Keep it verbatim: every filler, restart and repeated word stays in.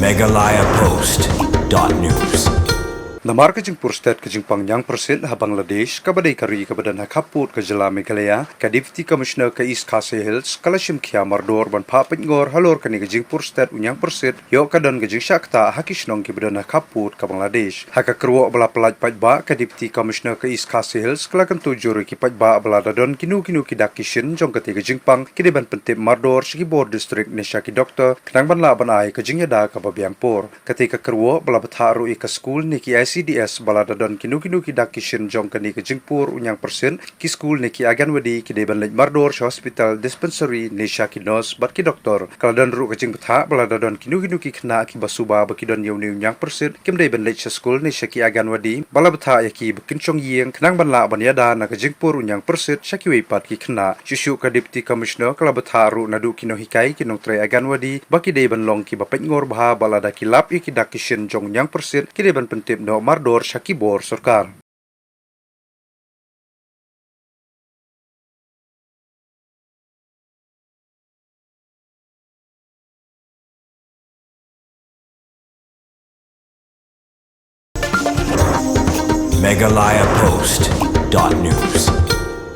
Meghalaya Post dot news. Namar ka jingpur stet ka jingpang ñiangpyrsit ha Bangladesh, kaba dei ka ri kaba don ha khappud ka jylla Meghalaya, ka Deputy Commissioner ka East Khasi Hills ka la shim khia mardor ban phah pynngor halor kane ka jingpur stet u ñiangpyrsit, ïoh ka don ka jingshah ktah ha ki shnong kiba don ha khappud ka Bangladesh. Ha ka kyrwoh ba la pyllait paidbah, ka Deputy Commissioner ka East Khasi Hills ka la kyntu jur ïa ki paidbah ba lada don kino kino ki dak ki shin jong kata ka jingpang, ki dei ban pyntip mardor sha ki bor district ne sha ki doktor, khnang ban lah ban ai ka jingïada kaba biang por. Kata ka kyrwoh ba la bthah ruh ïa ka skul ne ki I C D S ba lada don kino kino ki dak ki shin jong kane ka jingpur u ñiangpyrsit, ki skul ne ki Anganwadi ki dei ban leit mardor sha hospital, dispensary ne sha ki nurse bad ki doktor. Ka la don ruh ka jingbthah ba lada don kino kino ki khynnah kiba suba ba ki don ïa une u ñiangpyrsit, kim dei ban leit sha skul ne sha ki Anganwadi, ba la bthah ïa ki ba kin shong ïing khnang ban lah ban ïada na ka jingpur u ñiangpyrsit sha kiwei pat ki khynnah. Shuh shuh ka Deputy Commissioner ka la bthah ruh naduh ki nonghikai, ki nongtrei Anganwadi, ba ki dei ban long kiba pynngor bha ba lada ki lap ïa ki dak ki shin jong u ñiangpyrsit, ki dei ban pyntip noh mardor sha ki bor sorkar. Meghalaya Post dot news.